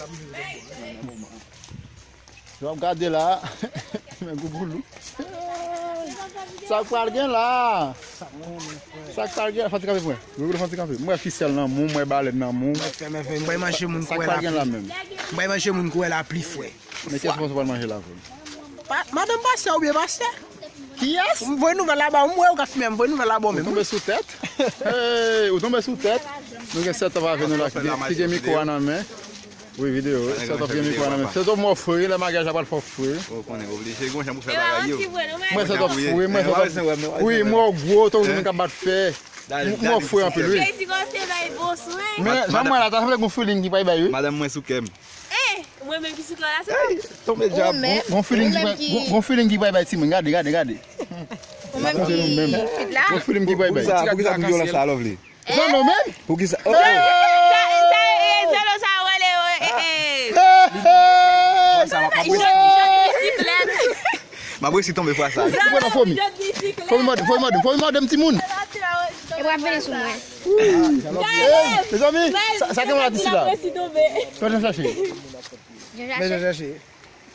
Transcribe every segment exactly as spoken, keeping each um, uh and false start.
Jan w ap gade la, men gougoulou. Sa k pral gen la? Sa k pral gen la? Fè ti kanpe pou mwen. Gougoulou, fè ti kanpe. Mwen fisyèl nan men w, mwen balèn nan men w. Mwen fè, mwen fè. Mwen manje moun kouwè la. Sa k pral gen la menm? Mwen manje moun kouwè la pli fre. Men kiyès ou panse pral manje la pou l? Pa, madanm pastè oubyen pastè? Kiyès? M voye nouvèl la ba w, m wè ou ka fimen, m voye nouvèl la ba w menm. Ou tonbe sou tèt? Hey, ou tonbe sou tèt? Nou gen Sètòp avè nou la ki gen, ki gen mikwo a nan men. Wi, videyo, wi. Sètòp gen mikwo a nan men. Sètòp mò fre, lè maryaj la pral fò fre. Ou konnen, oblije gon jan pou fè bagay yo. Mwen Sètòp fre, mwen Sètòp. Wi, mwen gwo, tou moun k ap bat fè. Mwen fre anpil, wi. Men, jan mwen la, ta sanble gon feeling ki pral bay, wi. Madanm mwen sou kè m. Eh, mwen menm ki sou kè w la, se pa. Tonbe djab. Gon, gon feeling ki pral, gon, gon feeling ki pral bay timoun. Gade, gade, gade. Ou menm ki, ki la. Gon feeling ki pral bay. Poukisa, poukisa m vyolan sa, Lovely? Zanno menm? Poukisa? Oh, oh. Zanno sa, zanno sa, wale, eh, eh. Sa, m ap jodi bisiklèt. M ap resi tonbe fwa sa. Ou pran nan fomi. Fomi mòde, fomi mòde, fomi mòde m timoun. E w ap vini sou mwen. Hey, mezanmi, sa, sa gen moun la disi la. Kote Jan chache? Men Jan chache.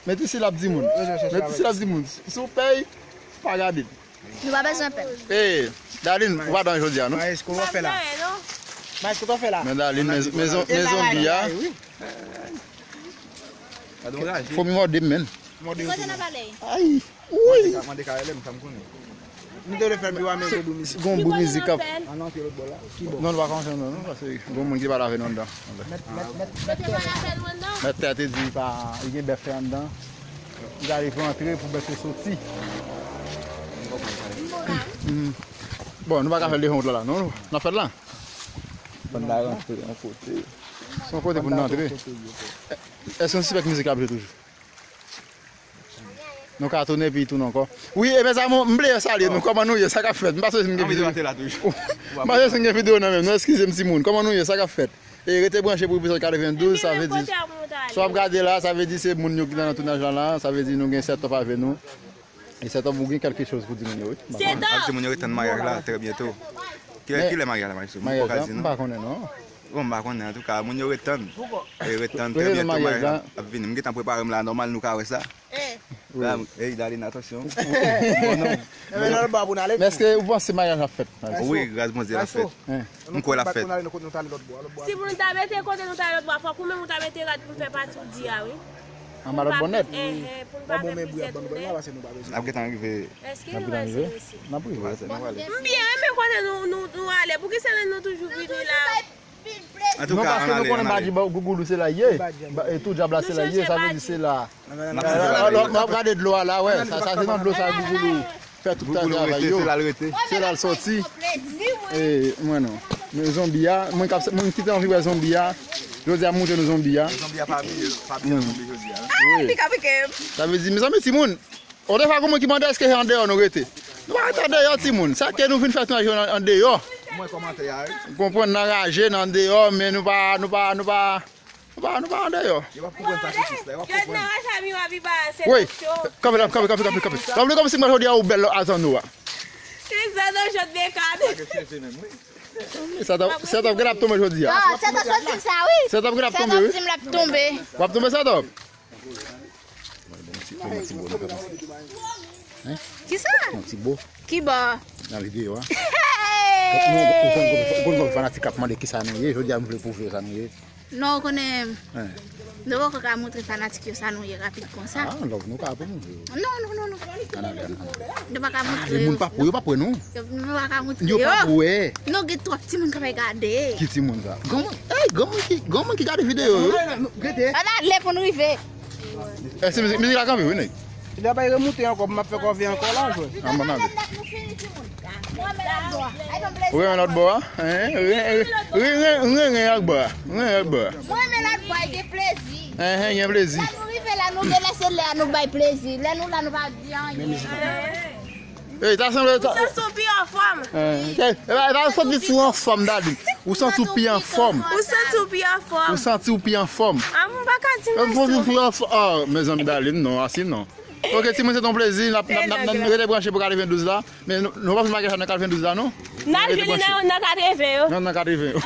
Men disi la ap di moun. Men disi la ap di moun. Si w pè, pa gade l. Nou pa bezwen pè. Hey, Darline, ou pa dan jodi a, non? Maes, kote w fè la? Maes, kote w fè la? Men Darline, men, men zon-, men zonbi a. Fomi mòde m, menn. Mòde yo tou. Ay, wi. Mande Ka-, mande K L M, sa m konnen. Nou te vle fè l pi wa, men gon bri mizik. Gon bri mizik ap. Ah non, ki lòt bò la? Ki bò? Non, nou pa ka antre non, non, paske gon moun ki pale avè nou anndan. Mèt, mèt, mèt, mèt tè a. Mèt tè a te di pa, li gen bèf tè anndan. Li ale pou antre, pou bèf yo soti. Bon, nou pa ka fè l devan wout la, la, non? N ap fè l la. Fò n ta rantre yon kote. Se yon kote pou n antre. Èske nou sispèk mizik la ap jwe toujou? Nou ka tounen epi tounen ankò. Wi, e mezanmi, m bliye salye nou. Kòman nou ye? Sa k ap fèt? M pa sonje si m gen videyo. M pa sonje si m gen videyo nan men m. Non, eskize m, timoun. Kòman nou ye? Sa k ap fèt? E rete branche pou epizòd katrevendouz, sa vle di, si w ap gade la, sa vle di se moun yo ki nan tounaj la, la, sa vle di nou gen Sètòp avè nou. E Sètòp ou gen kèlke choz pou di moun yo, wi. Ap di moun yo ret tann maryaj la, trè byento. Kilè, kilè maryaj la, maestro? Maryaj la, m pa konnen, non. Bon, m pa konnen, antouka, moun yo ret tann. E ret tann, trè byento maryaj la ap vini. M gentan prepare m la, nòmal nou ka wè sa. Wi. Ey, Darline, atansyon. Bon, non. Men èske ou panse maryaj la ap fèt? Wi, gras Bondye, l ap fèt. M kwè l ap fèt. Si pou nou ta mete kote nou ta lòt bò, fòk ou menm ou ta mete rad pou n fè pati w di a, wi. Anba lòt bò nèt. Enhen, pou n pa fè plizyè tounen. N ap gentan rive. Èske nou wè se isi? N ap rive. M byen renmen kote nou, nou, nou ale. Poukisa nou toujou vini la? Non, paske nou konnen Badji Gougoulou se la l ye. E tou djab la se la l ye, sa vle di se la. N ap gade dlo a la, wè. Sa, sa se nan dlo sa Gougoulou fè tout travay yo. Se la l soti. E, mwen non. Men zonbi a, moun k ap, moun ki te anvi wè zonbi a, jodi a m montre nou zonbi a. Zonbi a pa byen, pa byen zonbi jodi a. Wi. Sa vle di, mezanmi, timoun, o defwa, gon moun ki mande èske se andeyò nou rete. Nou pa rete andeyò, timoun. Sa ke nou vin fè tounaj yo andeyò. Ou konprann, nan raje, nan andeyò, men nou pa, nou pa, nou pa, nou pa, nou pa andeyò. Yo p ap konprann sakrifis la, yo p ap konprann. Wi, kanpe la, kanpe, kanpe, kanpe, kanpe. Sa vle kòmsi mwen jodi a ou bèl a zanno a. Se zanno jòt de kad. Sètòp, Sètòp gen ap tonbe jodi a. Sètòp soti sa, wi. Sètòp gen ap tonbe, wi. Sètòp di m l ap tonbe. W ap tonbe, Sètòp? Bon, ti, bon, ti bo, nou fè bon. Hein? Kisa? Bon, ti bo. Ki bo? Nan videyo a. Hey! Nou, ou konn, ou konn, ou konn fanatik ap mande kisa nou ye, jodi a m vle pwouve yo sa nou ye. Non, ou konnen, nou poko ka montre fanatik yo sa nou ye rapid konsa. Ah, love, nou ka pwouve yo. Non, non, non, non. Ann ale, ann ale. Nou pa ka montre yo. Moun pa pou, yo pa pou nou. Yo, nou pa ka montre yo. Yo pa pou, eh. Nou gen twòp timoun k ap gade. Ki timoun sa? Granmoun, ey, granmoun ki, granmoun ki gade videyo yo. Ann ale pou n rive. Èske mizik, mizik la kanpe, wi, nèg? Li ap remoute ankò, m ap fè kòve ankò la, jwè. An, bon, n ale. Ou renmen lòt bò a? Hein? Ren, ren, ren, ren, ren ak bò a. Ren ak bò a. Mwen renmen lòt bò a, gen plezi. Hein, hein, gen plezi. Lè nou rive la, nou vle lè se lè a nou bay plezi. Lè nou la, nou pa di anyen. Ey, ta sanble ta. Ou santi w pi anfòm. Eh, eh, eh, ta santi w anfòm, Darline. Ou santi w pi anfòm. Ou santi w pi anfòm. Ou santi w pi anfòm. Ah, m pa ka di m santi w pi anfòm. Ah, mezanmi, Darline, non, asi non. Ok, timoun, se t on plezi. N ap, n ap, n ap, n ap rete branche pou katrevendouz la. Men nou, nou pa fin maryaj la nan katrevendouz la, non? N ap vini nan, nan katreven yo. Nan, nan katreven yo.